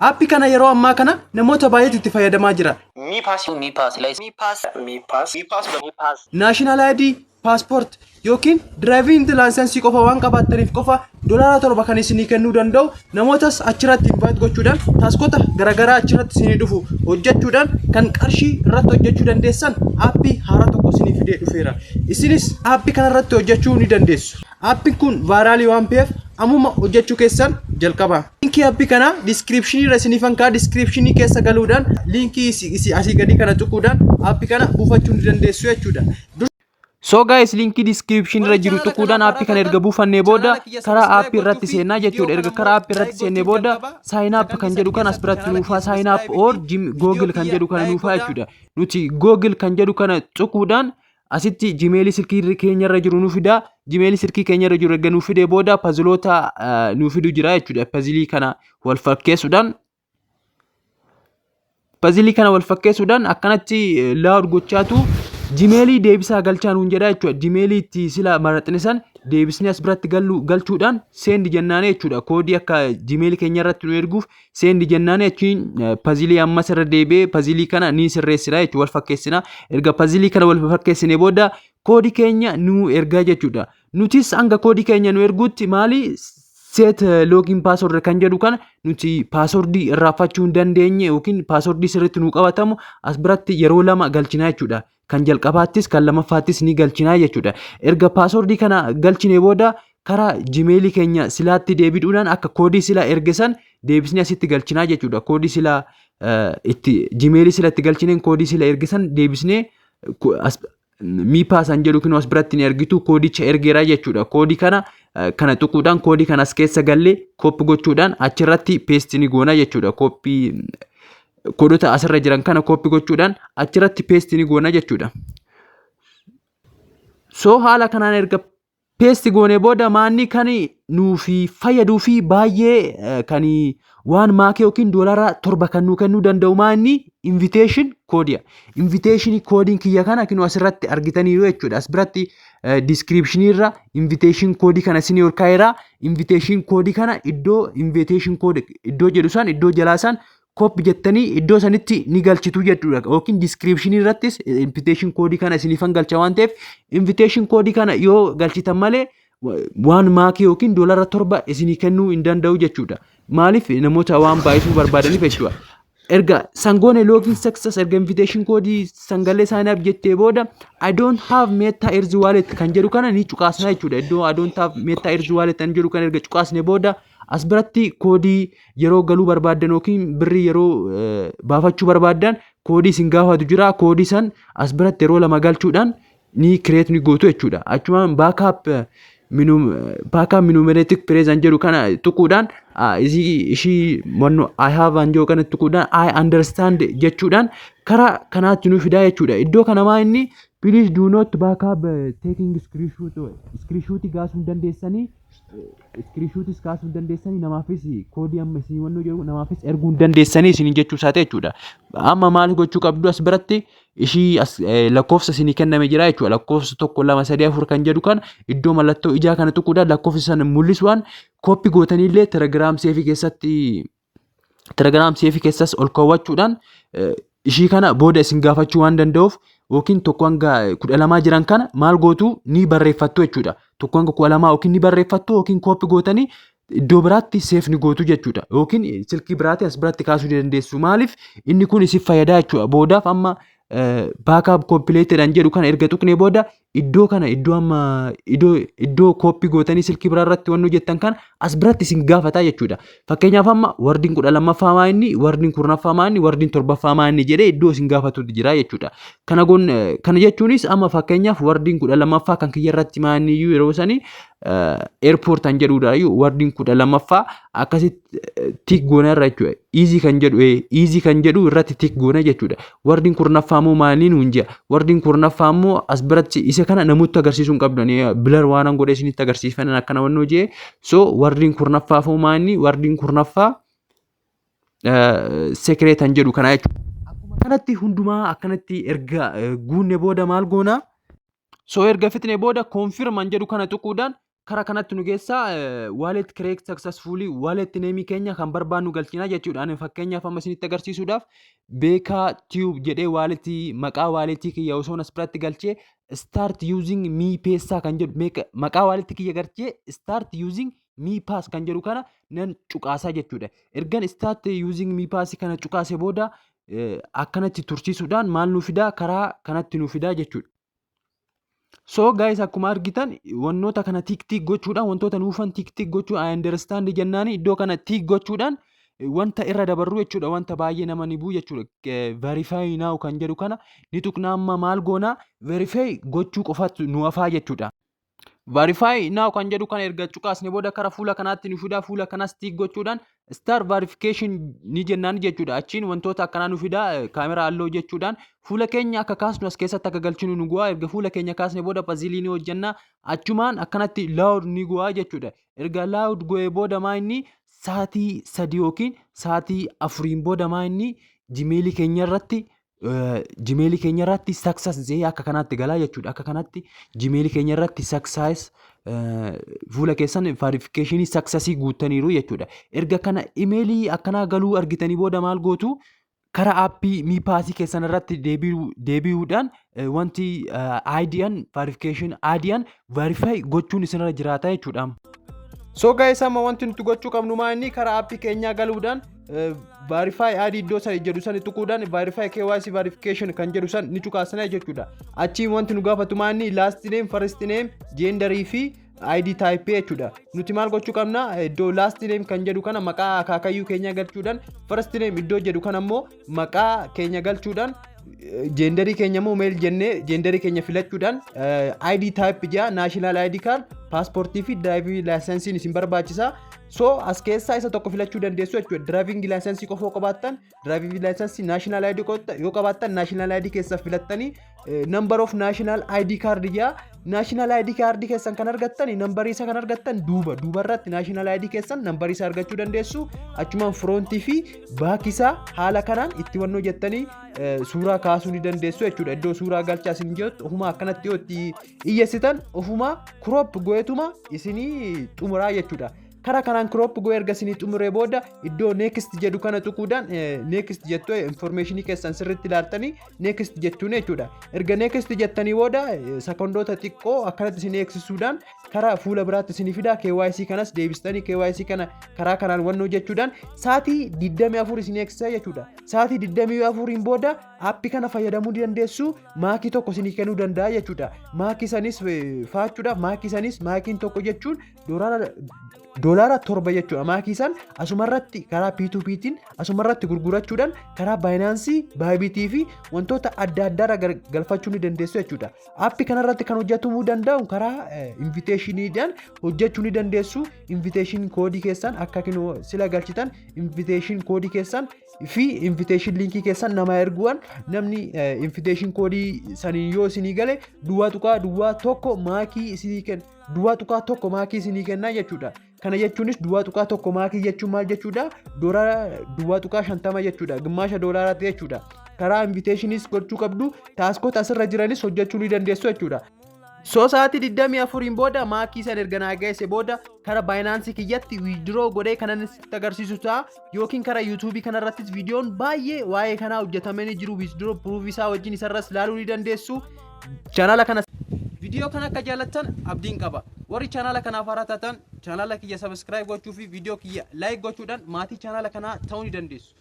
Aappii kana yeroo ammaa kana namoota baay'eetu itti fayyadamaa jira. Mi Pass Mi Pass ላይ Mi Pass Mi Pass Mi Pass Mi Pass National ID, passport yookiin driving license qofa waan qabaattaniif qofa $7 kan isinii kennuu danda'u, namootas achirratti invite gochuudhaan taaskota garaagaraa achirratti isinii dhufu hojjechuudhaan kan qarshii irratti hojjechuu dandeessan aappii haaraa tokko isinii fidee dhufeera. Isinis aappii kanarratti hojjechuu ni dandeessu. Aappiin kun viral waan ta'eef ammuma hojjechuu keessan jalqaba. Liinkii aappii kanaa description irra isiniifan ka'a. Description keessa galuudhaan liinkii asii gadii kana tuquudhaan aappii kana buufachuu ni dandeessu jechuudha. So guys, liinkii description irra jiru tuquudhaan aappii kana erga buufannee booda karaa aappii irratti seennaa jechuudha. Erga karaa aappii irratti seennee booda sign up kan jedhu kan as biratti nuufaa, sign up or Google kan jedhu kana nuufaa jechuudha. Nuti Google kan jedhu kana tuquudhaan asitti Gmailii silkii keenya irra jiru nu fida. Gmailii silkii keenya irra jiru erga nu fidee booda puzzleoota nu fidu jira jechuudha. Puzzle kana wal fakkeessuudhaan akkanatti load gochaatu Gmailii deebisaa galchaa nuun jedha jechuudha. Gmailii itti sila maraxine san deebisnee as biratti galchuudhaan send jennaane jechuudha. Koodii akka Gmailii keenya irratti nu erguuf send jennaane, achiin puzzle ammas irra deebi'ee puzzle kana ni sirreessina jechuudha. Wal fakkeessina. Erga puzzle kana wal fakkeessine booda koodii keenya nu ergaa jechuudha. Nutis hanga koodii keenya nu erguutti maali, set login password kan jedhu kana nuti passwordii irraanfachuu hin dandeenye yookiin passwordii sirriitti nu qabatamu as biratti yeroo lama galchinaa jechuudha. Kan jalqabaattis kan lammaffaattis ni galchinaa jechuudha. Erga passwordii kana galchine booda karaa Gmailii keenya silaatti deebi'uudhaan akka koodii silaa erge san deebisnee asitti galchinaa jechuudha. Koodii silaa itti Gmailii sila itti galchineen koodii sila erge san deebisnee Mi Pass an jedhu kun as biratti ni argitu, koodicha ergeera jechuudha. Koodii kana tuquudhaan koodii kana as keessa gallee copy gochuudhaan achirratti paste ni goona jechuudha. Copy koodota asirra jiran kana copy gochuudhaan achirratti paste ni goona jechuudha. So haala kanaan erga paste goonee booda maanni kan nuufi fayyaduu fi baay'ee kan waan maakee yookiin $7 kan nuu kennuu danda'u maanni invitation koodiya. Invitation koodiin kiyya kana kinu asirratti argitaniiru jechuudha. As biratti description irra invitation koodii kana isinii ol kaa'eera. Invitation koodii kana iddoo invitation code iddoo jedhu san, iddoo jalaa san copy jettanii iddoo sanitti ni galchitu jechuudha. Yookiin description irrattis invitation koodii kana isiniifan galcha waan ta'eef, invitation koodii kana yoo galchitan malee waan maakii yookiin $7 isinii kennuu hin danda'u jechuudha. Maaliif? Namoota waan baay'isuu barbaadaniif jechuudha. Erga sangoone login success, erga invitation koodii sangalee sign up jettee booda "I don't have Meta Earth wallet" kan jedhu kana ni cuqaasna jechuudha. Iddoo "I don't have Meta Earth wallet" kan jedhu kana erga cuqaasne booda as biratti koodii yeroo galuu barbaaddan yookiin birrii yeroo baafachuu barbaaddan koodii isin gaafatu jira. Koodii san as biratti yeroo lama galchuudhaan ni create ni gootu jechuudha. Achumaan backup mnemonic phrase an jedhu kana tuquudhaan ishii wanno "I have" an jedhu kana tuquudhaan "I understand" jechuudhaan karaa kanaatti nu fidaa jechuudha. Iddoo kana maa inni "Please do not backup taking screenshot", screenshot kaasuu hin dandeessanii, screenshotis kaasuu hin dandeessanii, namaafis koodii amma isin wannoo jedhu namaafis erguu hin dandeessanii isin jechuu isaati jechuudha. Amma maal gochuu qabdu? As biratti ishii as lakkoofsa isinii kenname jira jechuudha. Lakkoofsa tokko, lama, sadii, afur kan jedhu kan iddoo mallattoo ijaa kana tuquudhaan lakkoofsa sana mul'isuudhaan copy gootaniillee Telegram safe keessatti, Telegram safe keessas ol kaawwachuudhaan ishii kana booda isin gaafachuu waan danda'uuf, yookiin 1 hanga 12 jiran kana maal gootu, ni barreeffattu jechuudha. 1 hanga 12 yookiin ni barreeffattu yookiin copy gootanii iddoo biraatti save ni gootu jechuudha. Yookiin silkii biraatti as biratti kaasuu ni dandeessu. Maaliif? Inni kun isin fayyadaa jechuudha. Boodaaf amma "backup completed" jedhu kana erga tuqnee booda iddoo kana, iddoo amma iddoo copy gootanii silkii biraa irratti wannu jettan kana as biratti isin gaafataa jechuudha. Fakkeenyaaf amma wordiin 12ffaa maa inni, wordiin 10ffaa maa inni, wordiin torbaffaa maa inni jedhee iddoo isin gaafatutu jira jechuudha. Kana goon kana jechuunis amma fakkeenyaaf wordiin 12ffaa kan kiyya irratti maa inni iyyuu yeroo sanii airport kan jedhudha iyyuu, wordiin 12ffaa akkasitti tick goona irra jechuudha. Easy kan jedhu, easy kan jedhu irratti tick goona jechuudha. Wordiin 10ffaa immoo maaliin nuun jedha. Wordiin 10ffaa immoo as biratti isa kana namoota agarsiisuu hin qabdan. Blur waan godhee isinitti agarsiifan akkana wannoo jee. So wordiin 10ffaa immoo maali? Wordiin 10ffaa secret kan jedhu kana jechuudha. Akkuma kanatti hundumaa akkanatti erga guunne booda maal goona? So erga fixne booda "confirm" an jedhu kana tuquudhaan Kara kanatti nu geessaa. Wallet create successfully, wallet name keenya kan barbaannu galchina jechuudha. Ani fakkeenyaaf amma isinitti agarsiisuudhaaf Beekaa Tube jedhee walletii, maqaa walletii kiyya osoo as biratti galchee, start using M-Pesa kan jedhu, maqaa walletii kiyya galchee, start using M-Pesa kan jedhu kana nan cuqaasaa jechuudha. Ergan start using M-Pesa kana cuqaase booda akkanatti tursiisuudhaan maal nu fidaa? Karaa kanatti nu fidaa jechuudha. So guys, akkuma argitan wantoota kana tick tick gochuudhaan, wantoota nuufan tick tick gochuun, I understand jennaani iddoo kana tick gochuudhaan wanta irra dabarru jechuudha. Wanta baay'ee nama ni bu'u jechuudha. Verify now kan jedhu kana ni tuqna. Amma maal goona? Verify gochuu qofatu nu hafaa jechuudha. Verify now kan jedhu kana erga cuqaasne booda kara fuula kanaatti nu fidaa. Fuula kanas tick gochuudhaan start verification ni jennaan jechuudha. Achiin wantoota akkanaa nu fidaa. Kaameraa halluu jechuudhaan fuula keenya akka kaasnu as keessatti akka galchinu nu gu'aa. Erga fuula keenya kaasne booda puzzleii ni hojjenna. Achumaan akkanatti load ni gu'aa jechuudha. Erga load go'ee booda maa inni sa'aatii 3 yookiin sa'aatii 4n booda maa inni Gmailii keenya irratti success jee akka kanaatti galaa jechuudha. Akka kanatti Gmailii keenya irratti success, fuula keessan verificationii successii guuttaniiru jechuudha. Erga kana emailii akkanaa galuu argitanii booda maal gootu? Karaa appii M-Pesii keessan irratti deebi'uudhaan wanti ID'n verification ID'n verify gochuun isinirra jiraata jechuudha. So guys, amma wanti nuti gochuu qabnu maa inni karaa appii keenyaa galuudhaan verify ID iddoo san jedhu san tuquudhaan verify KYC verification kan jedhu san ni cuqaasna jechuudha. Achiin wanti nu gaafatu maa inni last name, first name, genderii fi ID type jechuudha. Nuti maal gochuu qabna? Iddoo last name kan jedhu kana maqaa akaakayyuu keenya galchuudhaan, first name iddoo jedhu kana immoo maqaa keenya galchuudhaan, genderii keenya immoo male jennee genderii keenya filachuudhaan, ID type jaa national ID card, paaspoortii fi driving licenseiin isin barbaachisa. So as keessaa isa tokko filachuu dandeessu jechuudha. Driving licenseii qofa yoo qabaattan driving licenseii, national ID yoo qabaattan national ID keessa filattanii, number of national ID card jaa national ID card keessan kan argattan, numberii isa kan argattan duuba duubarratti national ID keessan numberii isa argachuu dandeessu. Achumaan frontii fi backii isaa haala kanaan itti wannoo jettanii suuraa kaasuu ni dandeessu jechuudha. Iddoo suuraa galchaa isin jettu ofuma akkanatti yoo itti iyyeessitan ofuma crop go'eetuma isinii xumuraa jechuudha. Karaa kanaan crop go'ee erga isinii xumuree booda iddoo next jedhu kana tuquudhaan next jettu, informationii keessan sirriitti ilaaltanii next jettuun jechuudha. Erga next jettanii booda sekondoota xiqqoo akkanatti isin eegsisuudhaan karaa fuula biraatti isinii fida. KYC kanas deebistanii KYC kana karaa kanaan wannoo jechuudhaan sa'aatii 24 isin eegsisa jechuudha. Sa'aatii 24 booda appii kana fayyadamuu dandeessu. Maakii tokko isinii kennuu danda'a jechuudha. Maakii sanis faachuudhaaf, maakii sanis, maakiin tokko jechuun $7 jechuudha. Maakii san asumarratti karaa P2Ptiin asumarratti gurgurachuudhaan karaa Binanceii, Bybitii fi wantoota adda addaarra galfachuu ni dandeessu jechuudha. Appii kanarratti kan hojjetamuu danda'u karaa invitationiidhaan hojjechuu ni dandeessu. Invitation codeii keessan akka sila galchitan, invitation codeii keessan fi invitation linkii keessan nama erguudhaan, namni invitation codeii saniin yoo isinii gale 0.01 maakii isinii kenna, 0.1 maakii isinii kennaa jechuudha. Kana jechuunis 0.1 maakii jechuun maal jechuudha? Doolaara 0.50 jechuudha. Gimmaasha doolaaraatti jechuudha. Karaa invitationiis gochuu qabdu, taskoota asirra jiranis hojjechuu ni dandeessu jechuudha. So sa'aatii 24 booda maakii san erga naa geesse booda kara Binanceii kiyyatti withdraw godhee kanan sitti agarsiisu ta'a, yookiin kara YouTubeii kanarrattis viidiyoon baay'ee waa'ee kanaa hojjetamanii jiru, withdraw proof isaa wajjin isarras ilaaluu ni dandeessu. Chaanala kana, viidiyoo kana akka jaallattan abdiin qaba. Warri chaanala kanaaf haaraa taatan chaanala kiyya subscribe gochuu fi viidiyoo kiyya like gochuudhaan maatii chaanala kanaa ta'uu ni dandeessu.